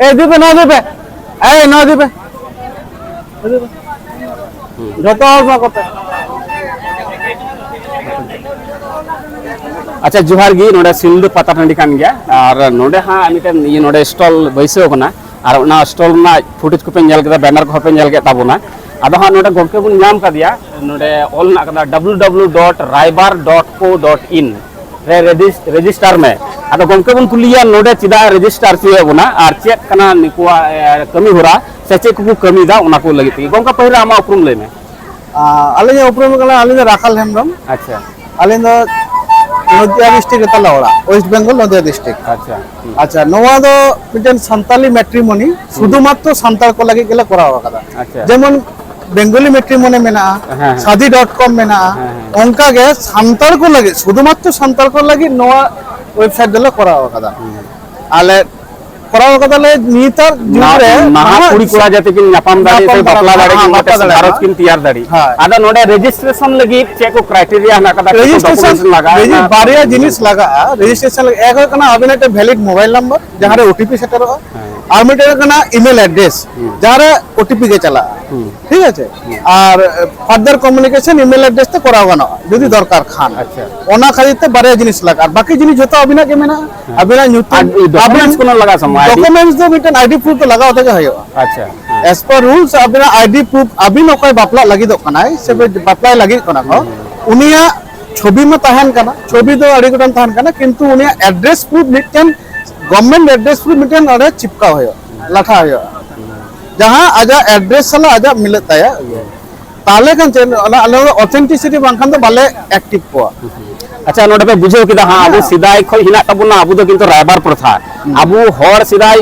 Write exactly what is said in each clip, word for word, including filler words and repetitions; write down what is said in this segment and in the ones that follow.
ᱮ, ᱤᱫᱤ ᱯᱮ, ᱱᱚᱣᱟ ᱤᱫᱤ ᱯᱮ᱾ ᱮ, ᱱᱚᱣᱟ ᱤᱫᱤ ᱯᱮ᱾ ᱡᱚᱛᱚ ᱦᱚᱲ ᱱᱚᱣᱟ ᱠᱚᱯᱮ᱾ ᱟᱪᱪᱷᱟ, ᱡᱚᱦᱟᱨ ᱜᱮ᱾ ᱱᱚᱰᱮ ᱥᱤᱞᱫᱟᱹ ᱯᱟᱛᱟ ᱴᱟᱺᱰᱤ ᱠᱟᱱ ᱜᱮᱭᱟ, ᱟᱨ ᱱᱚᱰᱮ ᱦᱟᱸᱜ ᱢᱤᱫᱴᱮᱱ ᱤᱭᱟᱹ ᱱᱚᱰᱮ ᱥᱴᱚᱞ ᱵᱟᱹᱭᱥᱟᱹᱣ ᱠᱟᱱᱟ, ᱟᱨ ᱚᱱᱟ ᱥᱴᱚᱞ ᱨᱮᱱᱟᱜ ᱯᱷᱩᱴᱮᱡᱽ ᱠᱚᱯᱮ ᱧᱮᱞ ᱠᱮᱫᱟ, ᱵᱮᱱᱟᱨ ᱠᱚᱦᱚᱸ ᱯᱮ ᱧᱮᱞ ᱠᱮᱫ ᱛᱟᱵᱚᱱᱟ᱾ ᱟᱫᱚ ᱦᱟᱸᱜ ᱱᱚᱰᱮ ᱜᱚᱢᱠᱮ ᱵᱚᱱ ᱧᱟᱢ ᱠᱟᱫᱮᱭᱟ, ᱱᱚᱰᱮ ᱚᱞ ᱢᱮᱱᱟᱜ ᱠᱟᱫᱟ ᱰᱟᱵᱞᱤᱭᱩ ᱰᱟᱵᱞᱤᱭᱩ ᱰᱚᱴ ᱨᱟᱭᱵᱟᱨ ᱰᱚᱴ ᱠᱳ ᱰᱚᱴ ᱤᱱ ᱨᱮ ᱨᱮᱡᱤᱥ-, ᱨᱮᱡᱤᱥᱴᱟᱨ ᱢᱮ᱾ ᱟᱫᱚ ᱜᱚᱢᱠᱮ ᱵᱚᱱ ᱠᱩᱞᱤᱭᱟ ᱱᱚᱰᱮ ᱪᱮᱫᱟᱜ ᱨᱮᱡᱤᱥᱴᱟᱨ ᱦᱚᱪᱚᱭᱮᱫ ᱵᱚᱱᱟ ᱟᱨ ᱪᱮᱫ ᱠᱟᱱᱟ ᱱᱩᱠᱩᱣᱟᱜ, ᱮ, ᱠᱟᱹᱢᱤ ᱦᱚᱨᱟ ᱥᱮ ᱪᱮᱫ ᱠᱚᱠᱚ ᱠᱟᱹᱢᱤᱭᱮᱫᱟ ᱚᱱᱟ ᱠᱚ ᱞᱟᱹᱜᱤᱫ ᱛᱮᱜᱮ᱾ ᱜᱚᱢᱠᱮ, ᱯᱟᱹᱦᱤᱞ ᱟᱢᱟᱜ ᱩᱯᱨᱩᱢ ᱞᱟᱹᱭ ᱢᱮ᱾ ᱟᱨ ᱟᱹᱞᱤᱧᱟᱜ ᱩᱯᱨᱩᱢ ᱫᱚ ᱠᱟᱱᱟ, ᱟᱹᱞᱤᱧ ᱫᱚ ᱨᱟᱠᱷᱟᱞ ᱦᱮᱢᱵᱨᱚᱢ᱾ ᱟᱪᱪᱷᱟ᱾ ᱟᱹᱞᱤᱧ ᱫᱚ ᱱᱚᱫᱤᱭᱟ ᱰᱤᱥᱴᱨᱤᱠᱴ ᱨᱮ ᱛᱟᱞᱮ ᱚᱲᱟᱜ, ᱳᱭᱮᱥᱴ ᱵᱮᱝᱜᱚᱞ, ᱱᱚᱫᱤᱭᱟ ᱰᱤᱥᱴᱨᱤᱠᱴ᱾ ᱟᱪᱪᱷᱟ᱾ ᱦᱩᱸ᱾ ᱟᱪᱪᱷᱟ, ᱱᱚᱣᱟ ᱫᱚ ᱢᱤᱫᱴᱮᱱ ᱥᱟᱱᱛᱟᱞᱤ ᱢᱮᱴᱨᱤᱢᱚᱱᱤ ᱥᱩᱫᱷᱩᱢᱟᱛᱨᱚ ᱥᱟᱱᱛᱟᱲ ᱠᱚ ᱞᱟᱹᱜᱤᱫ ᱜᱮᱞᱮ ᱠᱚᱨᱟᱣ ᱟᱠᱟᱫᱟ᱾ ᱟᱪᱪᱷᱟ᱾ ᱡᱮᱢᱚᱱ ᱵᱮᱝᱜᱚᱞᱤ ᱢᱮᱴᱨᱤᱢᱚᱱᱤ ᱢᱮᱱᱟᱜᱼᱟ, ᱦᱮᱸ, ᱦᱮᱸ᱾ ᱥᱟᱫᱤ ᱰᱚᱴ ᱠᱚᱢ ᱢᱮᱱᱟᱜᱼᱟ, ᱦᱮᱸ, ᱦᱮᱸ᱾ ᱚᱱᱠᱟᱜᱮ ᱥᱟᱱᱛᱟᱲ ᱠᱚ ᱞᱟᱹᱜᱤᱫ, ᱥᱩᱫᱷᱩᱢᱟᱛᱨᱚ ᱥᱟᱱᱛᱟᱲ ᱠᱚ ᱞᱟᱹᱜᱤᱫ ᱱᱚᱣᱟ ᱳᱭᱮᱵᱽᱥᱟᱭᱤᱴ ᱫᱚᱞᱮ ᱠᱚᱨᱟᱣ ᱟᱠᱟᱫᱟ᱾ ᱦᱩᱸ᱾ ᱟᱞᱮ ᱠᱚᱨᱟᱣ ᱠᱟᱫᱟᱞᱮ ᱱᱮᱛᱟᱨ ᱡᱩᱜᱽ ᱱᱟ-, ᱨᱮ ᱱᱟᱦᱟᱜ ᱱᱟᱦᱟᱜ ᱠᱩᱲᱤ ᱠᱚᱲᱟ ᱡᱟᱛᱮ ᱠᱤᱱ ᱧᱟᱯᱟᱢ ᱫᱟᱲᱮᱭᱟᱜ ᱥᱮ ᱧᱟᱯᱟᱢ ᱵᱟᱯᱞᱟ ᱫᱟᱲᱮᱭᱟᱜ, ᱫᱟᱲᱮᱭᱟᱜ, ᱦᱮᱸ, ᱠᱤᱱ ᱵᱟᱯᱞᱟ ᱢᱤᱫᱴᱮᱱ ᱫᱟᱲᱮᱭᱟᱜ ᱜᱷᱟᱨᱚᱸᱡᱽ ᱢᱟ᱾ ᱠᱤᱱ ᱛᱮᱭᱟᱨ ᱫᱟᱲᱮᱭᱟᱜ᱾ ᱦᱳᱭ᱾ ᱟᱫᱚ ᱱᱚᱰᱮ ᱨᱮᱡᱤᱥᱴᱨᱮᱥᱚᱱ ᱞᱟᱹᱜᱤᱫ ᱪᱮᱫ ᱠᱚ ᱠᱨᱟᱭᱴᱮᱨᱤᱭᱟ ᱦᱮᱱᱟᱜ ᱠᱟᱫᱟ, ᱪᱮᱫ ᱠᱚ ᱨᱮᱡᱤᱥᱴᱨᱮᱥᱚᱱ ᱰᱚᱠᱩᱢᱮᱱᱴᱥ ᱞᱟᱜᱟᱜᱼᱟ, ᱨᱮᱡᱤ-, ᱚᱱᱟ ᱵᱟᱨᱭᱟ ᱡᱤᱱᱤᱥ ᱞᱟᱜᱟᱜᱼᱟ᱾ ᱨᱮᱡᱤᱥᱴᱨᱮᱥᱚᱱ ᱞᱟᱹᱜᱤᱫ ᱮᱠ ᱦᱩᱭᱩᱜ ᱠᱟᱱᱟ ᱟᱵᱤᱱᱟᱜ ᱢᱤᱫᱴᱮᱱ ᱵᱷᱮᱞᱤᱰ ᱢᱳᱵᱟᱭᱤᱞ ᱱᱟᱢᱵᱟᱨ, ᱡᱟᱦᱟᱸ ᱨᱮ ᱦᱩᱸ᱾ ᱳ ᱴᱤ ᱯᱤ ᱥᱮᱴᱮᱨᱚᱜᱼᱟ, ᱦᱮᱸ᱾ ᱟᱨ ᱢᱤᱫᱴᱮᱱ ᱦᱩᱭᱩᱜ ᱠᱟᱱᱟ ᱤᱢᱮᱞ ᱮᱰᱨᱮᱥ, ᱦᱩᱸ᱾ ᱡᱟᱦᱟᱸ ᱨᱮ ᱳ ᱴᱤ ᱯᱤ ᱜᱮ ᱪᱟᱞᱟᱜᱼᱟ᱾ ᱦᱩᱸ᱾ ᱴᱷᱤᱠ ᱟᱪᱷᱮ? ᱦᱩᱸ᱾ ᱟᱨ ᱯᱷᱟᱨᱫᱟᱨ ᱠᱚᱢᱤᱭᱩᱱᱤᱠᱮᱥᱚᱱ ᱤᱢᱮᱞ ᱮᱰᱨᱮᱥ ᱛᱮ ᱠᱚᱨᱟᱣ ᱜᱟᱱᱚᱜᱼᱟ, ᱡᱩᱫᱤ ᱦᱩᱸ᱾ ᱫᱚᱨᱠᱟᱨ ᱠᱷᱟᱱ᱾ ᱟᱪᱪᱷᱟ᱾ ᱚᱱᱟ ᱠᱷᱟᱹᱛᱤᱨ ᱛᱮ ᱵᱟᱨᱭᱟ ᱡᱤᱱᱤᱥ ᱞᱟᱜᱟᱜᱼᱟ, ᱟᱨ ᱵᱟᱠᱤ ᱡᱤᱱᱤᱥ ᱡᱷᱚᱛᱚ ᱟᱵᱤᱱᱟᱜ ᱜᱮ ᱢᱮᱱᱟᱜᱼᱟ᱾ ᱦᱮᱸ᱾ ᱟᱵᱤᱱᱟᱜ ᱧᱩᱛᱩᱢ, ᱟᱨ ᱰᱚᱠᱩᱢᱮᱱᱴᱥ ᱟᱵᱤᱱ ᱠᱚ ᱞᱟᱜᱟᱜᱼᱟ ᱥᱮ ᱵᱟᱝ? ᱟᱭ ᱰᱤ? ᱰᱚᱠᱩᱢᱮᱱᱴᱥ ᱫᱚ ᱢᱤᱫᱴᱮᱱ ᱟᱭ ᱰᱤ ᱯᱨᱩᱯᱷ ᱫᱚ ᱞᱟᱜᱟᱣ ᱛᱮᱜᱮ ᱦᱩᱭᱩᱜᱼᱟ᱾ ᱟᱪᱪᱷᱟ᱾ ᱦᱮᱸ᱾ As per rules, ᱟᱵᱤᱱᱟᱜ ᱟᱭ ᱰᱤ ᱯᱨᱩᱯᱷ, ᱟᱵᱤᱱ ᱚᱠᱚᱭ ᱵᱟᱯᱞᱟᱜ ᱞᱟᱹᱜᱤᱫᱚᱜ ᱠᱟᱱᱟᱭ ᱥᱮ ᱦᱩᱸ᱾ ᱵᱟᱯᱞᱟᱭ ᱞᱟᱹᱜᱤᱫ ᱠᱟᱱᱟ ᱠᱚ, ᱦᱩᱸ᱾ ᱩᱱᱤᱭᱟᱜ ᱪᱷᱚᱵᱤ ᱢᱟ ᱛᱟᱦᱮᱱ ᱠᱟᱱᱟ, ᱪᱷᱚᱵᱤ ᱫᱚ ᱟᱹᱰᱤ ᱜᱚᱴᱟᱝ ᱛᱟᱦᱮᱱ ᱠᱟᱱᱟ, ᱠᱤᱱᱛᱩ ᱩᱱᱤᱭᱟᱜ ᱮᱰᱨᱮᱥ ᱯᱨᱩᱯᱷ ᱢᱤᱫᱴᱮᱱ, ᱜᱚᱵᱷᱢᱮᱱᱴ ᱮᱰᱨᱮᱥ ᱯᱨᱩᱯᱷ ᱢᱤᱫᱴᱮᱱ ᱚᱸᱰᱮ ᱪᱤᱯᱠᱟᱣ ᱦᱩᱭᱩᱜᱼᱟ, ᱞᱟᱴᱷᱟ ᱦᱩᱭᱩᱜᱼᱟ, ᱡᱟᱦᱟᱸ ᱟᱡᱟᱜ ᱮᱰᱨᱮᱥ ᱥᱟᱞᱟᱜ ᱟᱡᱟᱜ ᱢᱤᱞᱟᱹᱜ ᱛᱟᱭᱟ, ᱤᱭᱟᱹ᱾ ᱛᱟᱦᱚᱞᱮ ᱠᱷᱟᱱ ᱪᱮᱫ, ᱚᱱᱟ ᱟᱞᱮ ᱫᱚ ᱚᱛᱷᱮᱱᱴᱤᱥᱤᱴᱤ ᱵᱟᱝᱠᱷᱟᱱ ᱫᱚ ᱵᱟᱞᱮ ᱮᱠᱴᱤᱵᱷ ᱠᱚᱣᱟ᱾ ᱟᱪᱪᱷᱟ, ᱱᱚᱰᱮ ᱯᱮ ᱵᱩᱡᱷᱟᱹᱣ ᱠᱮᱫᱟ ᱦᱟᱸᱜ, ᱟᱵᱚ ᱦᱮᱸ᱾ ᱥᱮᱫᱟᱭ ᱠᱷᱚᱱ ᱦᱮᱱᱟᱜ ᱛᱟᱵᱚᱱᱟ, ᱟᱵᱚ ᱫᱚ ᱠᱤᱱᱛᱩ ᱨᱟᱭᱵᱟᱨ ᱯᱨᱚᱛᱷᱟ᱾ ᱦᱩᱸ᱾ ᱟᱵᱚ ᱦᱚᱲ ᱥᱮᱫᱟᱭ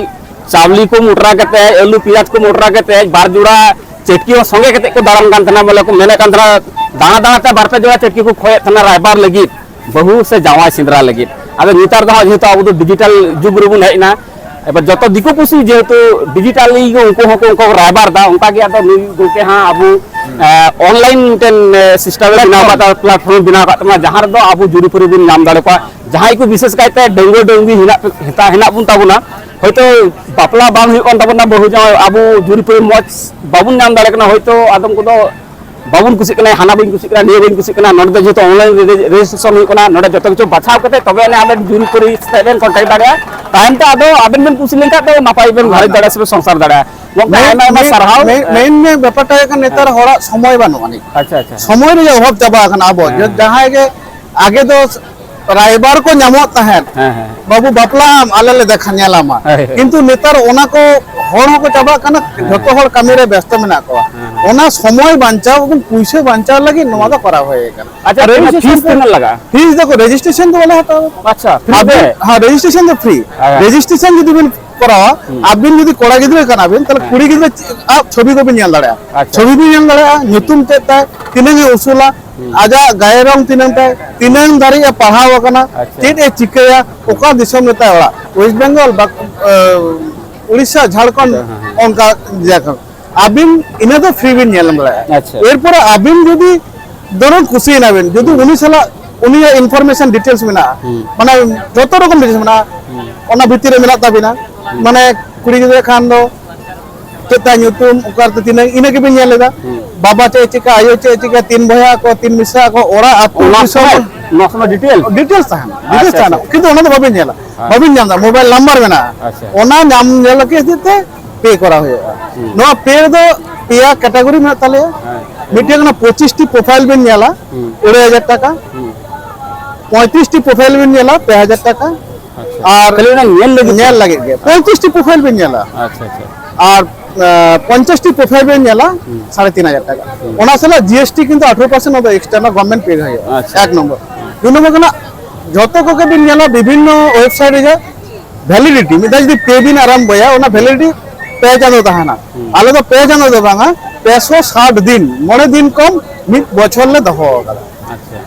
ᱪᱟᱣᱞᱮ ᱠᱚ ᱢᱚᱴᱨᱟ ᱠᱟᱛᱮ, ᱟᱹᱞᱩ ᱯᱮᱸᱭᱟᱡᱽ ᱠᱚ ᱢᱚᱴᱨᱟ ᱠᱟᱛᱮ, ᱵᱟᱨ ᱡᱚᱲᱟ ᱪᱟᱹᱴᱠᱤ ᱦᱚᱸ ᱥᱚᱸᱜᱮ ᱠᱟᱛᱮ ᱠᱚ ᱫᱟᱬᱟᱱ ᱠᱟᱱ ᱛᱟᱦᱮᱱᱟ, ᱵᱚᱞᱮ ᱠᱚ ᱢᱮᱱᱮᱫ ᱠᱟᱱ ᱛᱟᱦᱮᱱᱟ, ᱫᱟᱬᱟ ᱫᱟᱬᱟ ᱛᱮ ᱵᱟᱨ ᱯᱮ ᱡᱚᱲᱟ ᱪᱟᱹᱴᱠᱤ ᱠᱚ ᱠᱷᱚᱭᱮᱫ ᱛᱟᱦᱮᱱᱟ ᱨᱟᱭᱵᱟᱨ ᱞᱟᱹᱜᱤᱫ, ᱵᱟᱹᱦᱩ ᱥᱮ ᱡᱟᱶᱟᱭ ᱥᱮᱸᱫᱽᱨᱟ ᱞᱟᱹᱜᱤᱫ᱾ ᱟᱫᱚ ᱱᱮᱛᱟᱨ ᱫᱚ ᱦᱟᱸᱜ ᱡᱮᱦᱮᱛᱩ ᱟᱵᱚ ᱫᱚ ᱰᱤᱡᱤᱴᱟᱞ ᱡᱩᱜᱽ ᱨᱮᱵᱚᱱ ᱦᱮᱡ ᱮᱱᱟ, ᱮᱵᱟᱨ ᱡᱚᱛᱚ ᱫᱤᱠᱩ ᱯᱩᱥᱤ ᱡᱮᱦᱮᱛᱩ ᱰᱤᱡᱤᱴᱟᱞᱤ ᱜᱮ ᱩᱱᱠᱩ ᱦᱚᱸᱠᱚ, ᱩᱱᱠᱩ ᱠᱚ ᱨᱟᱭᱵᱟᱨ ᱫᱟ, ᱚᱱᱠᱟ ᱜᱮ ᱟᱫᱚ ᱱᱩᱭ ᱜᱚᱢᱠᱮ ᱦᱟᱸᱜ ᱟᱵᱚ, ᱮ, ᱚᱱᱞᱟᱭᱤᱱ ᱢᱤᱫᱴᱮᱱ, ᱮ, ᱥᱤᱥᱴᱮᱢ ᱮ ᱵᱮᱱᱟᱣ ᱟᱠᱟᱫ ᱛᱟᱵᱚᱱᱟ, ᱯᱞᱟᱴᱯᱷᱚᱨᱢ ᱵᱮᱱᱟᱣ ᱟᱠᱟᱫ ᱛᱟᱵᱚᱱᱟ, ᱡᱟᱦᱟᱸ ᱨᱮᱫᱚ ᱟᱵᱚ ᱡᱩᱨᱤ ᱯᱟᱹᱨᱤ ᱵᱚᱱ ᱧᱟᱢ ᱫᱟᱲᱮ ᱠᱚᱣᱟ᱾ ᱡᱟᱦᱟᱸᱭ ᱠᱚ ᱵᱤᱥᱮᱥ ᱠᱟᱭᱛᱮ ᱰᱟᱺᱜᱩᱣᱟᱹ ᱰᱟᱺᱜᱩᱣᱤ ᱦᱮᱱᱟᱜ ᱯᱮ-, ᱦᱮᱱᱟᱜ ᱵᱚᱱ ᱛᱟᱵᱚᱱᱟ, ᱦᱚᱭᱛᱳ ᱵᱟᱯᱞᱟ ᱵᱟᱝ ᱦᱩᱭᱩᱜ ᱠᱟᱱ ᱛᱟᱵᱚᱱᱟ, ᱵᱟᱹᱦᱩ ᱡᱟᱶᱟᱭ ᱟᱵᱚ ᱡᱩᱨᱤ ᱯᱟᱹᱨᱤ ᱢᱚᱡᱽ ᱵᱟᱵᱚᱱ ᱧᱟᱢ ᱫᱟᱲᱮᱭᱟᱜ ᱠᱟᱱᱟ, ᱦᱚᱭᱛᱳ ᱟᱫᱚᱢ ᱠᱚᱫᱚ ᱵᱟᱵᱚᱱ ᱠᱩᱥᱤᱜ ᱠᱟᱱᱟ, ᱦᱟᱱᱟ ᱵᱟᱹᱧ ᱠᱩᱥᱤᱜ ᱠᱟᱱᱟ, ᱱᱤᱭᱟᱹ ᱵᱟᱹᱧ ᱠᱩᱥᱤᱜ ᱠᱟᱱᱟ, ᱱᱚᱰᱮ ᱫᱚ ᱡᱮᱦᱮᱛᱩ ᱚᱱᱞᱟᱭᱤᱱ ᱨᱮᱡᱤᱥᱴᱨᱮᱥᱚᱱ ᱦᱩᱭᱩᱜ ᱠᱟᱱᱟ, ᱱᱚᱰᱮ ᱡᱚᱛᱚ ᱠᱤᱪᱷᱩ ᱵᱟᱪᱷᱟᱣ ᱠᱟᱛᱮ ᱛᱚᱵᱮ ᱟᱹᱱᱤᱡ ᱟᱵᱮᱱ ᱡᱩᱨᱤ ᱯᱟᱹᱨᱤ ᱥᱟᱛᱮ ᱵᱮᱱ ᱠᱚᱱᱴᱟᱠᱴ ᱫᱟᱲᱮᱭᱟᱜᱼᱟ᱾ ᱛᱟᱭᱚᱢ ᱛᱮ ᱟᱫᱚ ᱟᱵᱮᱱ ᱵᱮᱱ ᱠᱩᱥᱤ ᱞᱮᱱᱠᱷᱟᱱ ᱫᱚ ᱱᱟᱯᱟᱭ ᱵᱮᱱ ᱜᱷᱟᱨᱚᱸᱡᱽ ᱫᱟᱲᱮᱭᱟᱜᱼᱟ ᱥᱮ ᱥᱚᱝᱥᱟᱨ ᱫᱟᱲᱮᱭᱟᱜᱼᱟ᱾ ᱜᱚᱝᱠᱮ, ᱟᱭᱢᱟ ᱟᱭᱢᱟ ᱥᱟᱨᱦᱟᱣ᱾ ᱢᱮᱱ ᱵᱮᱯᱟᱨᱴᱟᱜ ᱦᱩᱭᱩᱜ ᱠᱟᱱᱟ, ᱱᱮᱛᱟᱨ ᱦᱚᱲᱟᱜ ᱥᱚᱢᱚᱭ ᱵᱟᱹᱱᱩᱜ ᱟᱹᱱᱤᱡ᱾ ᱟᱪᱪᱷᱟ, ᱟᱪᱪᱷᱟ᱾ ᱥᱚᱢᱚᱭ ᱨᱮᱭᱟᱜ ᱚᱵᱷᱟᱵ ᱪᱟᱵᱟ ᱟᱠᱟᱱᱟ᱾ ᱟᱵᱚ ᱦᱮᱸ, ᱡᱮ ᱦᱮᱸ᱾ ᱡᱟᱦᱟᱸᱭ ᱜᱮ ᱟᱜᱮ ᱫᱚ ᱨᱟᱭᱵᱟᱨ ᱠᱚ ᱧᱟᱢᱚᱜ ᱛᱟᱦᱮᱸᱫ, ᱦᱮᱸ, ᱦᱮᱸ᱾ "ᱵᱟᱹᱵᱩ ᱵᱟᱯᱞᱟᱜ ᱟᱢ, ᱟᱞᱮ ᱞᱮ ᱫᱮᱠᱷᱟ ᱧᱮᱞ ᱟᱢᱟ᱾" ᱦᱳᱭ, ᱦᱳᱭ᱾ ᱠᱤᱱᱛᱩ ᱱᱮᱛᱟᱨ ᱚᱱᱟ ᱠᱚ ᱦᱚᱲ ᱦᱚᱸᱠᱚ ᱪᱟᱵᱟᱜ ᱠᱟᱱᱟ, ᱦᱮᱸ, ᱡᱷᱚᱛᱚ ᱦᱚᱲ ᱠᱟᱹᱢᱤ ᱨᱮ ᱵᱮᱥᱛᱚ ᱢᱮᱱᱟᱜ ᱠᱚᱣᱟ᱾ ᱦᱮᱸ, ᱦᱮᱸ᱾ ᱚᱱᱟ ᱥᱚᱢᱚᱭ ᱵᱟᱧᱪᱟᱣ ᱮᱵᱚᱝ ᱯᱩᱭᱥᱟᱹ ᱵᱟᱧᱪᱟᱣ ᱞᱟᱹᱜᱤᱫ ᱱᱚᱣᱟ ᱫᱚ ᱠᱚᱨᱟᱣ ᱦᱩᱭ ᱟᱠᱟᱱᱟ᱾ ᱟᱪᱪᱷᱟ, ᱟᱨ ᱛᱤᱱᱟᱹᱜ ᱨᱮᱡᱤᱥᱴᱨᱮᱥᱚᱱ ᱯᱷᱤᱥ ᱯᱮ ᱛᱤᱱᱟᱹᱜ ᱞᱟᱜᱟᱜᱼᱟ? ᱯᱷᱤᱥ ᱫᱚ ᱨᱮᱡᱤᱥᱴᱨᱮᱥᱚᱱ ᱫᱚ ᱵᱟᱞᱮ ᱦᱟᱛᱟᱣᱟ᱾ ᱟᱪᱪᱷᱟ, ᱯᱷᱨᱤ ᱟᱵᱤᱱ, ᱛᱮ? ᱦᱮᱸ, ᱨᱮᱡᱤᱥᱴᱨᱮᱥᱚᱱ ᱫᱚ ᱯᱷᱨᱤ᱾ ᱦᱮᱸ᱾ ᱨᱮᱡᱤᱥᱴᱨᱮᱥᱚᱱ ᱡᱩᱫᱤ ᱵᱤᱱ ᱠᱚᱨᱟᱣᱟ, ᱦᱩᱸ᱾ ᱟᱵᱤᱱ ᱡᱩᱫᱤ ᱠᱚᱲᱟ ᱜᱤᱫᱽᱨᱟᱹ ᱠᱟᱱᱟ ᱵᱤᱱ, ᱛᱟᱦᱞᱮ ᱦᱮᱸ᱾ ᱠᱩᱲᱤ ᱜᱤᱫᱽᱨᱟᱹ ᱪᱮ-, ᱟᱜ ᱪᱷᱚᱵᱤ ᱠᱚᱵᱤᱱ ᱧᱮᱞ ᱫᱟᱲᱮᱭᱟᱜᱼᱟ᱾ ᱟᱪᱪᱷᱟ᱾ ᱪᱷᱚᱵᱤ ᱵᱤᱱ ᱧᱮᱞ ᱫᱟᱲᱮᱭᱟᱜᱼᱟ, ᱧᱩᱛᱩᱢ ᱪᱮᱫ ᱛᱟᱭ, ᱛᱤᱱᱟᱹᱝ ᱮ ᱩᱥᱩᱞᱟ, ᱦᱩᱸ᱾ ᱟᱡᱟᱜ ᱜᱟᱭᱮ ᱨᱚᱝ ᱛᱤᱱᱟᱹᱝ ᱛᱟᱭ, ᱛᱤᱱᱟᱹᱝ ᱫᱷᱟᱹᱨᱤᱡ ᱮ ᱯᱟᱲᱦᱟᱣ ᱟᱠᱟᱱᱟ, ᱟᱪᱪᱷᱟ᱾ ᱪᱮᱫ ᱮ ᱪᱤᱠᱟᱹᱭᱟ, ᱚᱠᱟ ᱫᱤᱥᱚᱢ ᱨᱮ ᱛᱟᱭ ᱚᱲᱟᱜ, ᱳᱭᱮᱥᱴ ᱵᱮᱝᱜᱚᱞ, ᱵᱟᱸᱠ-, ᱮ, ᱩᱲᱤᱥᱥᱟ, ᱡᱷᱟᱲᱠᱷᱚᱸᱰ, ᱦᱮᱸ, ᱦᱮᱸ, ᱦᱮᱸ᱾ ᱚᱱᱠᱟ ᱡᱟᱭᱜᱟ ᱠᱷᱚᱱ᱾ ᱟᱹᱵᱤᱱ ᱤᱱᱟᱹ ᱫᱚ ᱯᱷᱨᱤ ᱵᱤᱱ ᱧᱮᱞ ᱫᱟᱲᱮᱭᱟᱜᱼᱟ᱾ ᱟᱪᱪᱷᱟ᱾ ᱮᱨᱯᱚᱨᱮ ᱟᱹᱵᱤᱱ ᱡᱩᱫᱤ ᱫᱷᱚᱨᱚ ᱠᱩᱥᱤᱭᱮᱱᱟ ᱵᱤᱱ, ᱡᱩᱫᱤ ᱦᱩᱸ᱾ ᱩᱱᱤ ᱥᱟᱞᱟᱜ ᱩᱱᱤᱭᱟᱜ ᱤᱱᱯᱷᱚᱨᱢᱮᱥᱚᱱ ᱰᱤᱴᱮᱞᱥ ᱢᱮᱱᱟᱜᱼᱟ, ᱦᱩᱸ᱾ ᱢᱟᱱᱮ ᱡᱚᱛᱚ ᱨᱚᱠᱚᱢ ᱰᱤᱴᱮᱞᱥ ᱢᱮᱱᱟᱜᱼᱟ, ᱦᱩᱸ᱾ ᱚᱱᱟ ᱵᱷᱤᱛᱤᱨ ᱨᱮ ᱢᱮᱱᱟᱜ ᱛᱟᱵᱤᱱᱟ᱾ ᱦᱩᱸ᱾ ᱢᱟᱱᱮ ᱠᱩᱲᱤ ᱜᱤᱫᱽᱨᱟᱹ ᱠᱷᱟᱱ ᱫᱚ ᱪᱮᱫ ᱛᱟᱭ ᱧᱩᱛᱩᱢ, ᱚᱠᱟᱨᱮ ᱛᱤᱱᱟᱹᱜ, ᱤᱱᱟᱹ ᱜᱮᱵᱤᱱ ᱧᱮᱞ ᱮᱫᱟ᱾ ᱦᱩᱸ᱾ ᱵᱟᱵᱟ ᱪᱮᱫ ᱮ ᱪᱤᱠᱟ, ᱟᱭᱳ ᱪᱮᱫ ᱮ ᱪᱤᱠᱟ, ᱛᱤᱱ ᱵᱚᱭᱦᱟ ᱠᱚ, ᱛᱤᱱ ᱢᱤᱥᱨᱟ ᱠᱚ, ᱚᱲᱟᱜ ᱟᱹᱛᱩ ᱚᱱᱟ ᱫᱤᱥᱚᱢ᱾ ᱥᱚᱢᱚᱭ, ᱱᱚᱣᱟ ᱥᱚᱢᱚᱭ ᱰᱤᱴᱮᱞ? ᱰᱤᱴᱮᱞᱥ ᱛᱟᱦᱮᱱᱟ, ᱰᱤᱴᱮᱞᱥ ᱟᱪᱪᱷᱟ, ᱛᱟᱦᱮᱱᱟ, ᱟᱪᱪᱷᱟ᱾ ᱠᱤᱱᱛᱩ ᱚᱱᱟ ᱫᱚ ᱵᱟᱵᱤᱱ ᱧᱮᱞᱟ᱾ ᱦᱮᱸ᱾ ᱵᱟᱵᱤᱱ ᱧᱟᱢ ᱮᱫᱟ, ᱢᱳᱵᱟᱭᱤᱞ ᱱᱟᱢᱵᱟᱨ ᱢᱮᱱᱟᱜᱼᱟ᱾ ᱟᱪᱪᱷᱟ᱾ ᱚᱱᱟ ᱧᱟᱢ ᱧᱮᱞ ᱞᱟᱹᱜᱤᱫ ᱛᱮ ᱯᱮ ᱠᱚᱨᱟᱣ ᱦᱩᱭᱩᱜᱼᱟ᱾ ᱦᱩᱸ᱾ ᱱᱚᱣᱟ ᱯᱮ ᱨᱮᱫᱚ ᱯᱮᱭᱟ ᱠᱮᱴᱟᱜᱚᱨᱤ ᱢᱮᱱᱟᱜ ᱛᱟᱞᱮᱭᱟ᱾ ᱦᱮᱸ᱾ ᱢᱤᱫᱴᱮᱱ ᱠᱟᱱᱟ ᱯᱚᱸᱪᱤᱥ ᱴᱤ ᱯᱨᱚᱯᱷᱟᱭᱤᱞ ᱵᱮᱱ ᱧᱮᱞᱟ, ᱦᱩᱸ᱾ ᱠᱩᱲᱤ ᱦᱟᱡᱟᱨ ᱴᱟᱠᱟ᱾ ᱦᱩᱸ᱾ ᱯᱚᱸᱭᱛᱨᱤᱥ ᱴᱤ ᱯᱨᱚᱯᱷᱟᱭᱤᱞ ᱵᱮᱱ ᱧᱮᱞᱟ, ᱯᱮ ᱦᱟᱡᱟᱨ ᱴᱟᱠᱟ᱾ ᱟᱪᱪᱷᱟ᱾ ᱟᱨ ᱠᱷᱟᱹᱞᱤ ᱚᱱᱟ ᱧᱮᱞ ᱞᱟᱹᱜᱤᱫ ᱧᱮᱞ ᱛᱮ? ᱞᱟᱹᱜᱤᱫ ᱜᱮ᱾ ᱯᱚᱸᱭᱛᱨᱤᱥ ᱴᱤ ᱯᱨᱚᱯᱷᱟᱭᱤᱞ ᱵᱮᱱ ᱧᱮᱞᱟ᱾ ᱟᱪᱪᱷᱟ, ᱟᱪᱪᱷᱟ᱾ ᱟᱨ, ᱮ, ᱯᱚᱧᱪᱟᱥ ᱴᱤ ᱯᱨᱚᱯᱷᱟᱭᱤᱞ ᱵᱮᱱ ᱧᱮᱞᱟ, ᱦᱩᱸ᱾ ᱥᱟᱲᱮ ᱛᱤᱱ ᱦᱟᱡᱟᱨ ᱴᱟᱠᱟ᱾ ᱦᱩᱸ᱾ ᱚᱱᱟ ᱥᱟᱞᱟᱜ ᱡᱤ ᱮᱥ ᱴᱤ ᱠᱤᱱᱛᱩ ᱟᱴᱷᱨᱚ ᱯᱟᱨᱥᱮᱱᱴ ᱚᱱᱟ ᱫᱚ ᱮᱠᱥᱴᱨᱟ ᱚᱱᱟ ᱜᱚᱵᱷᱢᱮᱱᱴ ᱯᱮ ᱦᱩᱭᱩᱜᱼᱟ᱾ ᱟᱪᱪᱷᱟ᱾ ᱮᱠ ᱱᱚᱢᱵᱚᱨ᱾ ᱫᱩ ᱱᱚᱢᱵᱚᱨ ᱠᱟᱱᱟ, ᱡᱚᱛᱚ ᱠᱚᱜᱮ ᱵᱤᱱ ᱧᱮᱞᱟ ᱵᱤᱵᱷᱤᱱᱱᱚ ᱣᱮᱵᱥᱟᱭᱤᱴ ᱨᱮᱜᱮ ᱵᱷᱮᱞᱤᱰᱤᱴᱤ, ᱢᱤᱫ ᱫᱷᱟᱣ ᱡᱩᱫᱤ ᱯᱮ ᱵᱤᱱ ᱟᱨᱟᱢᱵᱚᱭᱟ, ᱚᱱᱟ ᱵᱷᱮᱞᱤᱰᱤᱴᱤ ᱯᱮ ᱪᱟᱸᱫᱚ ᱛᱟᱦᱮᱱᱟ᱾ ᱦᱩᱸ᱾ ᱟᱞᱮ ᱫᱚ ᱯᱮ ᱪᱟᱸᱫᱚ ᱫᱚ ᱵᱟᱝᱟ, ᱯᱮᱥᱚ ᱥᱟᱴ ᱫᱤᱱ, ᱢᱚᱬᱮ ᱫᱤᱱ ᱠᱚᱢ ᱢᱤᱫ ᱵᱚᱪᱷᱚᱨ ᱞᱮ ᱫᱚᱦᱚ ᱟᱠᱟᱫᱟ᱾ ᱟᱪᱪᱷᱟ᱾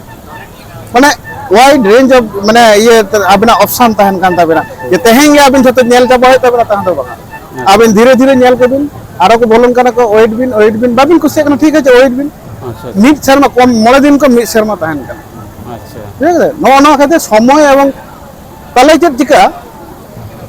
ᱢᱟᱱᱮ ᱣᱟᱭᱤᱰ ᱨᱮᱧᱡᱽ ᱚᱯᱷ, ᱢᱟᱱᱮ, ᱤᱭᱟᱹ, ᱟᱵᱤᱱᱟᱜ ᱚᱯᱥᱚᱱ ᱛᱟᱦᱮᱱ ᱠᱟᱱ ᱛᱟᱵᱤᱱᱟ ᱡᱮ ᱛᱮᱦᱮᱧ ᱜᱮ ᱟᱵᱤᱱ ᱡᱷᱚᱛᱚ ᱧᱮᱞ ᱪᱟᱵᱟ ᱦᱩᱭᱩᱜ ᱛᱟᱵᱤᱱᱟ, ᱛᱟᱦᱮᱸ ᱫᱚ ᱵᱟᱝᱟ᱾ ᱦᱮᱸ᱾ ᱟᱵᱤᱱ ᱫᱷᱤᱨᱮ ᱫᱷᱤᱨᱮ ᱧᱮᱞ ᱠᱚᱵᱤᱱ, ᱟᱨᱚ ᱠᱚ ᱵᱚᱞᱚᱱ ᱠᱟᱱᱟ ᱠᱚ, ᱣᱮᱴ ᱵᱤᱱ, ᱣᱮᱴ ᱵᱤᱱ, ᱵᱟᱵᱤᱱ ᱠᱩᱥᱤᱭᱟᱜ ᱠᱟᱱᱟ, ᱴᱷᱤᱠ ᱟᱪᱷᱮ, ᱣᱮᱴ ᱵᱤᱱ᱾ ᱟᱪᱪᱷᱟ, ᱟᱪᱪᱷᱟ᱾ ᱢᱤᱫ ᱥᱮᱨᱢᱟ ᱠᱚᱢ, ᱢᱚᱬᱮ ᱫᱤᱱ ᱠᱚ ᱢᱤᱫ ᱥᱮᱨᱢᱟ ᱛᱟᱦᱮᱱ ᱠᱟᱱᱟ᱾ ᱟᱪᱪᱷᱟ᱾ ᱴᱷᱤᱠ ᱟᱪᱷᱮ? ᱱᱚᱜᱼᱚ ᱱᱚᱣᱟ ᱠᱷᱟᱹᱛᱤᱨ ᱥᱚᱢᱚᱭ ᱮᱵᱚᱝ ᱛᱟᱦᱞᱮ ᱪᱮᱫ ᱪᱤᱠᱟᱹᱜᱼᱟ?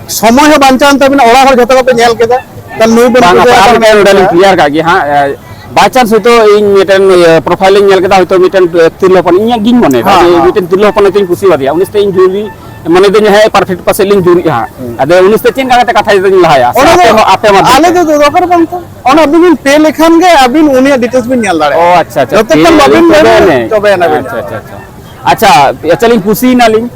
ᱥᱚᱢᱚᱭ ᱦᱚᱸ ᱵᱟᱧᱪᱟᱣ ᱮᱱ ᱛᱟᱵᱤᱱᱟ, ᱚᱲᱟᱜ ᱦᱚᱲ ᱡᱷᱚᱛᱚ ᱠᱚᱯᱮ ᱧᱮᱞ ᱠᱮᱫᱟ᱾ ᱛᱟᱦᱞᱮ ᱱᱩᱭ ᱵᱚᱱ ᱵᱟᱝ, ᱯᱩᱡᱟᱹ ᱟᱯᱟ, ᱟᱨ ᱟᱠᱟᱫ ᱢᱤᱫᱴᱮᱱ ᱱᱚᱰᱮ ᱞᱤᱧ ᱠᱞᱤᱭᱟᱨ ᱠᱟᱜ ᱜᱮ ᱦᱟᱸᱜ᱾ ᱮ, by chance ᱦᱚᱭᱛᱳ ᱤᱧ ᱢᱤᱫᱴᱮᱱ, ᱤᱭᱟᱹ, ᱯᱨᱚᱯᱷᱟᱭᱤᱞ ᱤᱧ ᱧᱮᱞ ᱠᱮᱫᱟ, ᱦᱚᱭᱛᱳ ᱢᱤᱫᱴᱮᱱ, ᱮ, ᱛᱤᱨᱞᱟᱹ ᱦᱚᱯᱚᱱ, ᱤᱧᱟᱹᱜ ᱜᱤᱧ ᱢᱚᱱᱮᱭᱮᱫᱟ ᱦᱮᱸ, ᱡᱮ ᱦᱮᱸ᱾ ᱢᱤᱫᱴᱮᱱ ᱛᱤᱨᱞᱟᱹ ᱦᱚᱯᱚᱱ ᱦᱚᱭᱛᱳᱧ ᱠᱩᱥᱤᱭᱟᱫᱮᱭᱟ, ᱩᱱᱤ ᱥᱟᱛᱮ ᱤᱧ ᱡᱩᱨᱤ, ᱢᱟᱱᱮ ᱫᱚᱧ, ᱦᱮᱸ, ᱯᱟᱨᱯᱷᱮᱠᱴ ᱯᱟᱥᱮᱡ ᱞᱤᱧ ᱡᱩᱨᱤᱜᱼᱟ ᱦᱟᱸᱜ᱾ ᱦᱩᱸ᱾ ᱟᱫᱚ ᱩᱱᱤ ᱥᱟᱛᱮ ᱪᱮᱫ ᱞᱮᱠᱟ ᱠᱟᱛᱮ ᱠᱟᱛᱷᱟ ᱫᱚᱧ ᱞᱟᱦᱟᱭᱟ? ᱥᱮ ᱚᱱᱟ ᱫᱚ ᱟᱯᱮ ᱦᱚᱸ, ᱟᱯᱮ ᱢᱟᱫᱽᱫᱷᱚᱢ ᱟᱞᱮ ᱛᱮ? ᱫᱚ ᱫᱚᱨᱠᱟᱨ ᱵᱟᱝ ᱛᱚ᱾ ᱚᱱᱟ ᱟᱹᱵᱤᱱ ᱵᱤᱱ ᱯᱮ ᱞᱮᱠᱷᱟᱱ ᱜᱮ ᱟᱹᱵᱤᱱ ᱩᱱᱤᱭᱟᱜ ᱰᱤᱴᱮᱞᱥ ᱵᱤᱱ ᱧᱮᱞ ᱚ, ᱫᱟᱲᱮᱭᱟᱜᱼᱟ᱾ ᱟᱪᱪᱷᱟ, ᱟᱪᱪᱷᱟ, ᱡᱚᱛᱚ ᱯᱮ ᱠᱷᱚᱱ ᱵᱟᱹᱵᱤᱱ ᱟᱹᱞᱤᱧ ᱛᱚᱵᱮ ᱵᱟᱹᱵᱤᱱ ᱮᱱᱮᱡ᱾ ᱛᱚᱵᱮ ᱟᱱᱟ ᱵᱤᱱ ᱟᱪᱪᱷᱟ, ᱧᱟᱢᱟ᱾ ᱟᱪᱪᱷᱟ, ᱟᱪᱪᱷᱟ᱾ ᱟᱪᱪᱷᱟ, ᱟᱪᱪᱷᱟ, ᱞᱤᱧ ᱠᱩᱥᱤᱭᱮᱱᱟ ᱞᱤᱧ᱾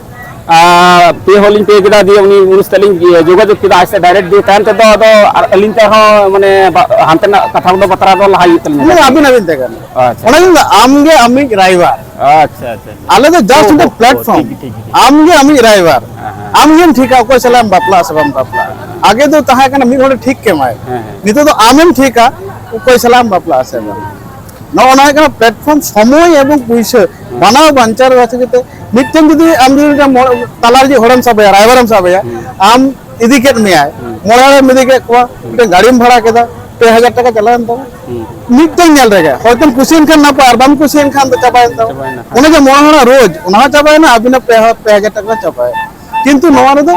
ᱟᱨ ᱯᱮ ᱦᱚᱲ ᱞᱤᱧ ᱯᱮ ᱠᱮᱫᱟ, ᱫᱤᱭᱮ ᱩᱱᱤ ᱩᱱᱤ ᱥᱟᱛᱮ ᱞᱤᱧ, ᱤᱭᱟᱹ, ᱡᱳᱜᱟᱡᱳᱜᱽ ᱠᱮᱫᱟ, ᱟᱡ ᱥᱟᱛᱮ ᱰᱟᱭᱨᱮᱠᱴ, ᱫᱤᱭᱮ ᱛᱟᱭᱚᱢ ᱛᱮᱫᱚ ᱟᱫᱚ ᱟᱨ ᱟᱹᱞᱤᱧ ᱛᱮᱦᱚᱸ, ᱢᱟᱱᱮ, ᱵᱟ-, ᱦᱟᱱᱛᱮᱱᱟᱜ ᱠᱟᱛᱷᱟ ᱠᱚᱫᱚ ᱵᱟᱛᱨᱟ ᱫᱚ ᱞᱟᱦᱟ ᱦᱩᱭᱩᱜ ᱛᱟᱹᱞᱤᱧᱟ᱾ ᱢᱟᱱᱮ ᱟᱹᱵᱤᱱ ᱟᱹᱵᱤᱱ ᱛᱮᱜᱮ᱾ ᱟᱪᱪᱷᱟ, ᱚᱱᱟ ᱟᱪᱪᱷᱟ, ᱜᱮ ᱟᱪᱪᱷᱟ᱾ ᱟᱢ ᱜᱮ ᱟᱢᱤᱡ ᱨᱟᱭᱵᱟᱨ᱾ ᱟᱪᱪᱷᱟ, ᱟᱪᱪᱷᱟ, ᱟᱪᱪᱷᱟ᱾ ᱟᱞᱮ ᱫᱚ just ᱚ, ᱢᱤᱫᱴᱮᱱ ᱚ, ᱚ, platform᱾ ᱴᱷᱤᱠ ᱜᱮ, ᱴᱷᱤᱠ ᱜᱮ, ᱴᱷᱤᱠ ᱜᱮ᱾ ᱟᱢ ᱜᱮ ᱟᱢᱤᱡ ᱨᱟᱭᱵᱟᱨ᱾ ᱦᱮᱸ, ᱦᱮᱸ᱾ ᱟᱢ ᱜᱮᱢ ᱴᱷᱤᱠᱟ ᱚᱠᱚᱭ ᱥᱟᱞᱟᱜ ᱮᱢ ᱵᱟᱯᱞᱟᱜᱼᱟ ᱥᱮ ᱵᱟᱢ ᱵᱟᱯᱞᱟᱜᱼᱟ᱾ ᱟᱜᱮ ᱫᱚ ᱛᱟᱦᱮᱸ ᱠᱟᱱᱟ ᱢᱤᱫ ᱦᱚᱲᱮ ᱴᱷᱤᱠ ᱠᱮᱢᱟᱭ᱾ ᱦᱮᱸ, ᱦᱮᱸ᱾ ᱱᱤᱛᱚᱜ ᱫᱚ ᱟᱢᱮᱢ ᱴᱷᱤᱠᱟ ᱚᱠᱚᱭ ᱥᱟᱞᱟᱜ ᱮᱢ ᱵᱟᱯᱞᱟᱜᱼᱟ ᱥᱮ ᱵᱟᱝ᱾ ᱱᱚᱜᱼᱚ ᱱᱚᱣᱟ ᱦᱩᱭᱩᱜ ᱠᱟᱱᱟ platform, ᱥᱚᱢᱚᱭ ᱮᱵᱚᱝ ᱯᱩᱭᱥᱟᱹ ᱦᱮᱸ᱾ ᱵᱟᱱᱟᱣ ᱵᱟᱧᱪᱟᱣ ᱨᱮ ᱪᱤᱠᱟᱹᱛᱮ ᱢᱤᱫᱴᱮᱱ ᱡᱩᱫᱤ ᱟᱢ ᱡᱩᱫᱤ ᱢᱤᱫᱴᱮᱱ ᱢᱚ-, ᱛᱟᱞᱟ ᱨᱮ ᱡᱩᱫᱤ ᱦᱚᱲᱮᱢ ᱥᱟᱵᱮᱭᱟ, ᱨᱟᱭᱵᱟᱨᱮᱢ ᱥᱟᱵᱮᱭᱟ, ᱦᱮᱸ᱾ ᱟᱢ ᱤᱫᱤ ᱠᱮᱫ ᱢᱮᱭᱟᱭ, ᱦᱩᱸ᱾ ᱢᱚᱬᱮ ᱦᱚᱲᱮᱢ ᱤᱫᱤ ᱠᱮᱫ ᱠᱚᱣᱟ, ᱦᱩᱸ᱾ ᱢᱤᱫᱴᱮᱱ ᱜᱟᱹᱰᱤᱢ ᱵᱷᱟᱲᱟ ᱠᱮᱫᱟ, ᱯᱮ ᱦᱟᱡᱟᱨ ᱴᱟᱠᱟ ᱪᱟᱞᱟᱣᱮᱱ ᱛᱟᱢᱟ᱾ ᱦᱩᱸ᱾ ᱢᱤᱫᱴᱮᱱ ᱧᱮᱞ ᱨᱮᱜᱮ, ᱦᱚᱭᱛᱚᱢ ᱠᱩᱥᱤᱭᱮᱱ ᱠᱷᱟᱱ ᱱᱟᱯᱟᱭ, ᱟᱨ ᱵᱟᱢ ᱠᱩᱥᱤᱭᱮᱱ ᱠᱷᱟᱱ ᱫᱚ ᱪᱟᱵᱟᱭᱮᱱ ᱛᱟᱢᱟ᱾ ᱪᱟᱵᱟᱭᱮᱱᱟ᱾ ᱚᱱᱮ ᱡᱮ ᱢᱚᱬᱮ ᱦᱚᱲᱟᱜ ᱨᱳᱡᱽ, ᱚᱱᱟ ᱦᱚᱸ ᱪᱟᱵᱟᱭᱮᱱᱟ, ᱟᱹᱵᱤᱱᱟᱜ ᱯᱮ ᱦᱟ-, ᱯᱮ ᱦᱟᱡᱟᱨ ᱴᱟᱠᱟ ᱪᱟᱵᱟᱭᱮᱱᱟ᱾ ᱠᱤᱱᱛᱩ ᱱᱚᱣᱟ ᱨᱮᱫᱚ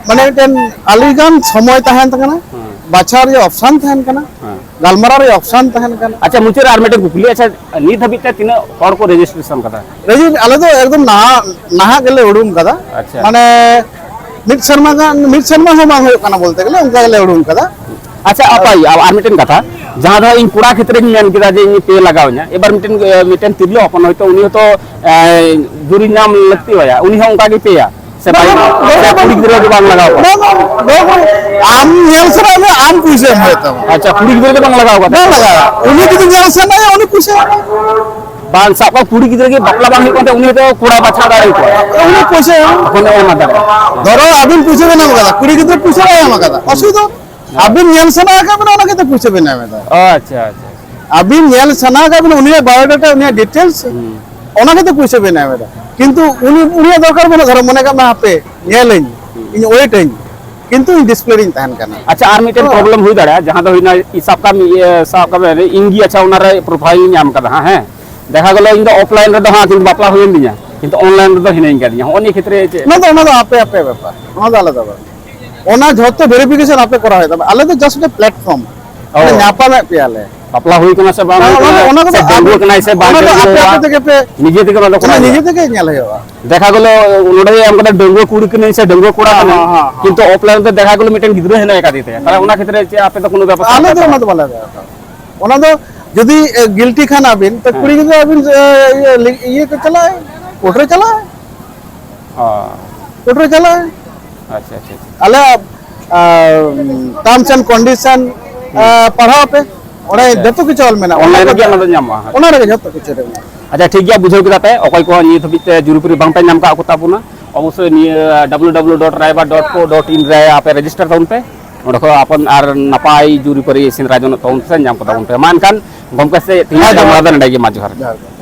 ᱢᱟᱱᱮ ᱢᱤᱫᱴᱮᱱ ᱟᱹᱰᱤᱜᱟᱱ ᱥᱚᱢᱚᱭ ᱛᱟᱦᱮᱱ ᱛᱟᱦᱮᱱᱟ, ᱦᱮᱸ᱾ ᱵᱟᱪᱷᱟᱣ ᱨᱮᱭᱟᱜ option ᱛᱟᱦᱮᱱ ᱠᱟᱱᱟ, ᱦᱮᱸ᱾ ᱜᱟᱞᱢᱟᱨᱟᱣ ᱨᱮᱭᱟᱜ option ᱛᱟᱦᱮᱱ ᱠᱟᱱᱟ᱾ ᱟᱪᱪᱷᱟ, ᱢᱩᱪᱟᱹᱫ ᱨᱮ ᱟᱨ ᱢᱤᱫᱴᱮᱱ ᱠᱩᱠᱞᱤ, ᱟᱪᱪᱷᱟ, ᱱᱤᱛ ᱦᱟᱹᱵᱤᱡ ᱛᱮ ᱛᱤᱱᱟᱹᱜ ᱦᱚᱲ ᱠᱚ registration ᱠᱟᱫᱟ? ᱨᱮᱡᱤ-, ᱟᱞᱮ ᱫᱚ ᱮᱠᱫᱚᱢ ᱱᱟᱦᱟᱜ, ᱱᱟᱦᱟᱜ ᱜᱮᱞᱮ ᱩᱰᱩᱝ ᱠᱟᱫᱟ᱾ ᱟᱪᱪᱷᱟ᱾ ᱢᱟᱱᱮ ᱢᱤᱫ ᱥᱮᱨᱢᱟ ᱜᱟᱱ, ᱢᱤᱫ ᱥᱮᱨᱢᱟ ᱦᱚᱸ ᱵᱟᱝ ᱦᱩᱭᱩᱜ ᱠᱟᱱᱟ ᱵᱚᱞᱛᱮ ᱜᱮᱞᱮ, ᱚᱱᱠᱟ ᱜᱮᱞᱮ ᱩᱰᱩᱝ ᱠᱟᱫᱟ᱾ ᱟᱪᱪᱷᱟ, ᱟᱯᱟᱭ, ᱟᱨ, ᱟᱨ ᱢᱤᱫᱴᱮᱱ ᱠᱟᱛᱷᱟ, ᱡᱟᱦᱟᱸ ᱫᱚ ᱤᱧ ᱠᱚᱲᱟ ᱠᱷᱮᱛᱨᱮ ᱤᱧ ᱢᱮᱱ ᱠᱮᱫᱟ ᱡᱮ ᱤᱧ ᱯᱮ ᱞᱟᱜᱟᱣ ᱤᱧᱟ, ᱮᱵᱟᱨ ᱢᱤᱫᱴᱮᱱ, ᱮ, ᱢᱤᱫᱴᱮᱱ ᱛᱤᱨᱞᱟᱹ ᱦᱚᱯᱚᱱ ᱦᱚᱭᱛᱳ ᱩᱱᱤ ᱦᱚᱭᱛᱳ, ᱮ, ᱡᱩᱨᱤ ᱧᱟᱢ ᱞᱟᱹᱠᱛᱤ ᱟᱭᱟ, ᱩᱱᱤ ᱦᱚᱸ ᱚᱱᱠᱟ ᱜᱮ ᱯᱮᱭᱟ? ᱥᱮ ᱵᱟᱝ, ᱵᱟᱝ, ᱥᱮ ᱵᱟᱝ, ᱠᱩᱲᱤ ᱜᱤᱫᱽᱨᱟᱹ ᱜᱮ ᱵᱟᱝ ᱞᱟᱜᱟᱣ ᱠᱚᱣᱟ? ᱵᱟᱝ, ᱵᱟᱝ, ᱵᱟᱝ, ᱵᱟᱝ᱾ ᱟᱢ ᱧᱮᱞ ᱥᱟᱱᱟ ᱢᱮᱭᱟ, ᱟᱢ ᱯᱩᱭᱥᱟᱹ ᱮᱢ ᱦᱩᱭᱩᱜ ᱛᱟᱢᱟ᱾ ᱟᱪᱪᱷᱟ, ᱠᱩᱲᱤ ᱜᱤᱫᱽᱨᱟᱹ ᱜᱮ ᱵᱟᱝ ᱞᱟᱜᱟᱣ ᱠᱟᱛᱮ? ᱵᱟᱝ ᱞᱟᱜᱟᱣ᱾ ᱩᱱᱤ ᱡᱩᱫᱤ ᱧᱮᱞ ᱥᱟᱱᱟᱭᱟ, ᱩᱱᱤ ᱯᱩᱭᱥᱟᱹ ᱮᱢ᱾ ᱵᱟᱝ, ᱥᱟᱵ ᱠᱟᱜ ᱠᱩᱲᱤ ᱜᱤᱫᱽᱨᱟᱹ ᱜᱮ ᱵᱟᱯᱞᱟ ᱵᱟᱝ ᱦᱩᱭᱩᱜ ᱠᱟᱱ ᱛᱟᱭᱟ, ᱩᱱᱤ ᱫᱚ ᱠᱚᱲᱟᱭ ᱵᱟᱪᱷᱟᱣ ᱫᱟᱲᱮᱭᱟᱠᱚᱣᱟ᱾ ᱩᱱᱤ ᱯᱩᱭᱥᱟᱹ ᱮᱢ᱾ ᱛᱚᱠᱷᱚᱱ ᱫᱚ ᱮᱢ ᱫᱟᱲᱮᱭᱟᱜᱼᱟ᱾ ᱫᱷᱚᱨᱚ, ᱟᱹᱵᱤᱱ ᱯᱩᱭᱥᱟᱹ ᱵᱤᱱ ᱮᱢ ᱠᱟᱫᱟ, ᱠᱩᱲᱤ ᱜᱤᱫᱽᱨᱟᱹ ᱯᱩᱭᱥᱟᱹ ᱵᱟᱭ ᱮᱢ ᱠᱟᱫᱟ, ᱚᱥᱩᱵᱤᱫᱷᱟ? ᱦᱮᱸ᱾ ᱟᱹᱵᱤᱱ ᱧᱮᱞ ᱥᱟᱱᱟ ᱟᱠᱟᱫ ᱵᱤᱱᱟ, ᱚᱱᱟ ᱠᱷᱟᱹᱛᱤᱨ ᱯᱩᱭᱥᱟᱹ ᱵᱤᱱ ᱮᱢ ᱮᱫᱟ᱾ ᱟᱪᱪᱷᱟ, ᱟᱪᱪᱷᱟ, ᱟᱪᱪᱷᱟ᱾ ᱟᱹᱵᱤᱱ ᱧᱮᱞ ᱥᱟᱱᱟ ᱟᱠᱟᱫ ᱵᱤᱱᱟ, ᱩᱱᱤᱭᱟᱜ biodata, ᱩᱱᱤᱭᱟᱜ details, ᱦᱩᱸ᱾ ᱚᱱᱟ ᱠᱷᱟᱹᱛᱤᱨ ᱯᱩᱭᱥᱟᱹ ᱵᱤᱱ ᱮᱢ ᱮᱫᱟ᱾ ᱠᱤᱱᱛᱩ ᱩᱱᱤ, ᱩᱱᱤᱭᱟᱜ ᱫᱚᱨᱠᱟᱨ ᱵᱟᱹᱱᱩᱜ, ᱫᱷᱚᱨᱚ, ᱢᱚᱱᱮ ᱠᱟᱜ ᱢᱮ, ᱦᱟᱯᱮ, ᱧᱮᱞᱟᱹᱧ, ᱦᱩᱸ᱾ ᱤᱧ wait ᱟᱹᱧ, ᱠᱤᱱᱛᱩ ᱤᱧ display ᱨᱤᱧ ᱛᱟᱦᱮᱱ ᱠᱟᱱᱟ᱾ ᱟᱪᱪᱷᱟ, ᱟᱨ ᱢᱤᱫᱴᱮᱱ ᱛᱚ problem ᱦᱩᱭ ᱫᱟᱲᱮᱭᱟᱜᱼᱟ, ᱡᱟᱦᱟᱸ ᱫᱚ ᱦᱩᱭᱱᱟ, ᱤ, ᱥᱟᱵ ᱠᱟᱜ ᱢᱮ, ᱤᱭᱟᱹ, ᱥᱟᱵ ᱠᱟᱜ ᱢᱮ, ᱤᱧ ᱜᱮ, ᱟᱪᱪᱷᱟ, ᱚᱱᱟ ᱨᱮ profile ᱤᱧ ᱧᱟᱢ ᱠᱟᱫᱟ ᱦᱟᱸᱜ, ᱦᱮᱸ, ᱫᱮᱠᱷᱟ ᱜᱮᱞᱚ ᱤᱧ ᱫᱚ offline ᱨᱮᱫᱚ ᱦᱟᱸᱜ, ᱠᱤᱱᱛᱩ ᱵᱟᱯᱞᱟ ᱦᱩᱭᱮᱱ ᱛᱤᱧᱟ, ᱠᱤᱱᱛᱩ online ᱨᱮᱫᱚ ᱦᱤᱱᱟᱹᱧ ᱠᱟᱫᱤᱧᱟ, ᱦᱚᱸᱜᱼᱚ ᱱᱤᱭᱟᱹ ᱠᱷᱮᱛᱨᱮ ᱪᱮᱫ? ᱚᱱᱟ ᱫᱚ, ᱚᱱᱟ ᱫᱚ ᱟᱯᱮ ᱟᱯᱮ ᱵᱮᱯᱟᱨ, ᱚᱱᱟ ᱫᱚ ᱟᱞᱟᱫᱟ ᱵᱮᱯᱟᱨ᱾ ᱚᱱᱟ ᱡᱷᱚᱛᱚ ᱵᱷᱮᱨᱤᱯᱷᱤᱠᱮᱥᱚᱱ ᱟᱯᱮ ᱠᱚᱨᱟᱣ ᱦᱩᱭᱩᱜ ᱛᱟᱯᱮ᱾ ᱟᱞᱮ ᱫᱚ ᱡᱟᱥᱴ ᱢᱤᱫᱴᱮᱱ ᱯᱞᱟᱴᱯᱷᱚᱨᱢ᱾ ᱚ᱾ ᱚᱱᱟ ᱧᱟᱯᱟᱢᱮᱫ ᱯᱮᱭᱟᱞᱮ᱾ ᱵᱟᱯᱞᱟ ᱦᱩᱭ ᱠᱟᱱᱟ ᱥᱮ ᱵᱟᱝ ᱦᱩᱭ ᱚᱱᱟ ᱫᱚ ᱠᱟᱱᱟ, ᱚᱱᱟ ᱠᱚᱫᱚ ᱥᱮ ᱰᱟᱺᱜᱩᱣᱟᱹ ᱠᱟᱱᱟᱭ ᱥᱮ ᱵᱟᱝ ᱚᱱᱟ ᱫᱚ ᱟᱯᱮ ᱰᱟᱺᱜᱩᱣᱟᱹ, ᱟᱯᱮ ᱛᱮᱜᱮ ᱯᱮ ᱱᱤᱡᱮ ᱛᱮᱜᱮ ᱚᱱᱟ ᱫᱚ ᱚᱱᱟ ᱠᱚᱨᱟᱣ ᱱᱤᱡᱮ ᱦᱩᱭᱩᱜᱼᱟ᱾ ᱛᱮᱜᱮ ᱧᱮᱞ ᱦᱩᱭᱩᱜᱼᱟ᱾ ᱫᱮᱠᱷᱟ ᱜᱮᱞᱚ ᱱᱚᱰᱮ ᱮᱢ ᱠᱟᱫᱟ ᱰᱟᱺᱜᱩᱣᱟᱹ ᱠᱩᱲᱤ ᱠᱟᱹᱱᱟᱹᱧ ᱥᱮ ᱰᱟᱺᱜᱩᱣᱟᱹ ᱠᱚᱲᱟ ᱦᱮᱸ, ᱠᱟᱹᱱᱟᱹᱧ, ᱦᱮᱸ, ᱦᱮᱸ, ᱦᱮᱸ᱾ ᱠᱤᱱᱛᱩ ᱚᱯᱞᱟᱭᱤᱱ ᱛᱮ ᱫᱮᱠᱷᱟ ᱜᱮᱞᱚ ᱢᱤᱫᱴᱮᱱ ᱜᱤᱫᱽᱨᱟᱹ ᱦᱮᱱᱟᱭ ᱟᱠᱟᱫᱮ ᱛᱟᱭᱟ, ᱛᱟᱦᱚᱞᱮ ᱚᱱᱟ ᱠᱷᱮᱛᱨᱮ ᱪᱮᱫ ᱟᱯᱮ ᱫᱚ ᱠᱳᱱᱳ ᱵᱮᱵᱚᱥᱛᱷᱟ ᱟᱞᱮ ᱫᱚ ᱵᱟᱯᱮ ᱚᱱᱟ ᱫᱚ ᱦᱟᱛᱟᱣᱟ? ᱵᱟᱞᱮ ᱫᱚᱦᱚ ᱠᱟᱜᱼᱟ᱾ ᱚᱱᱟ ᱫᱚ ᱡᱩᱫᱤ ᱜᱤᱞᱴᱤ ᱠᱷᱟᱱ ᱟᱵᱤᱱ ᱛᱚ ᱦᱮᱸ᱾ ᱠᱩᱲᱤ ᱜᱤᱫᱽᱨᱟᱹ ᱟᱵᱤᱱ ᱤᱭᱟᱹ ᱠᱚ ᱪᱟᱞᱟᱜᱼᱟ, ᱠᱳᱨᱴ ᱨᱮ ᱪᱟᱞᱟᱜᱼᱟ᱾ ᱚ᱾ ᱠᱳᱨᱴ ᱨᱮ ᱪᱟᱞᱟᱜᱼᱟ᱾ ᱟᱪᱪᱷᱟ, ᱟᱪᱪᱷᱟ, ᱟᱪᱪᱷᱟ᱾ ᱟᱞᱮᱭᱟᱜ ᱴᱟᱨᱢᱥ ᱮᱱᱰ ᱠᱚᱱᱰᱤᱥᱚᱱ ᱯᱟᱲᱦᱟᱣ ᱯᱮ᱾ ᱚᱸᱰᱮ ᱟᱪᱪᱷᱟ᱾ ᱡᱚᱛᱚ ᱠᱤᱪᱷᱩ ᱚᱞ ᱢᱮᱱᱟᱜᱼᱟ᱾ ᱚᱱᱞᱟᱭᱤᱱ ᱨᱮᱜᱮ ᱚᱱᱟ ᱫᱚ ᱧᱟᱢᱚᱜᱼᱟ᱾ ᱚᱱᱟ ᱨᱮᱜᱮ ᱡᱚᱛᱚ ᱠᱤᱪᱷᱩ ᱨᱮ ᱢᱮᱱᱟᱜᱼᱟ᱾ ᱟᱪᱪᱷᱟ, ᱴᱷᱤᱠ ᱜᱮᱭᱟ, ᱵᱩᱡᱷᱟᱹᱣ ᱠᱮᱫᱟ ᱯᱮ᱾ ᱚᱠᱚᱭ ᱠᱚ ᱱᱤᱛ ᱦᱟᱹᱵᱤᱡ ᱛᱮ ᱡᱩᱨᱤᱯᱩᱨᱤ ᱵᱟᱝ ᱯᱮ ᱧᱟᱢ ᱠᱟᱜ ᱠᱚ ᱛᱟᱵᱚᱱᱟ, ᱚᱵᱚᱥᱥᱳᱭ ᱱᱤᱭᱟᱹ ᱰᱟᱵᱞᱤᱭᱩ ᱰᱟᱵᱞᱤᱭᱩ ᱰᱚᱴ ᱨᱟᱭᱵᱟᱨ ᱰᱚᱴ ᱠᱳ ᱰᱚᱴ ᱤᱱ ᱨᱮ ᱟᱯᱮ ᱨᱮᱡᱤᱥᱴᱟᱨ ᱛᱟᱵᱚᱱ ᱯᱮ᱾ ᱚᱸᱰᱮ ᱠᱷᱚᱱ ᱟᱯᱚᱱ ᱟᱨ ᱱᱟᱯᱟᱭ ᱡᱩᱨᱤᱯᱟᱹᱨᱤ ᱥᱮᱸᱫᱽᱨᱟ ᱡᱚᱱᱚᱜ ᱛᱟᱵᱚᱱ ᱯᱮ, ᱧᱟᱢ ᱠᱚ ᱛᱟᱵᱚᱱ ᱯᱮ᱾ ᱢᱟ ᱮᱱᱠᱷᱟᱱ ᱜᱚᱢᱠᱮ ᱥᱮ ᱛᱮᱦᱮᱧ ᱦᱮᱸ, ᱡᱚᱦᱟᱨ᱾ ᱜᱟᱞᱢᱟᱨᱟᱣ ᱫᱚ ᱱᱚᱸᱰᱮ ᱜᱮ᱾ ᱢᱟ ᱡᱚᱦᱟᱨ᱾ ᱡᱚᱦᱟᱨ ᱜᱮ᱾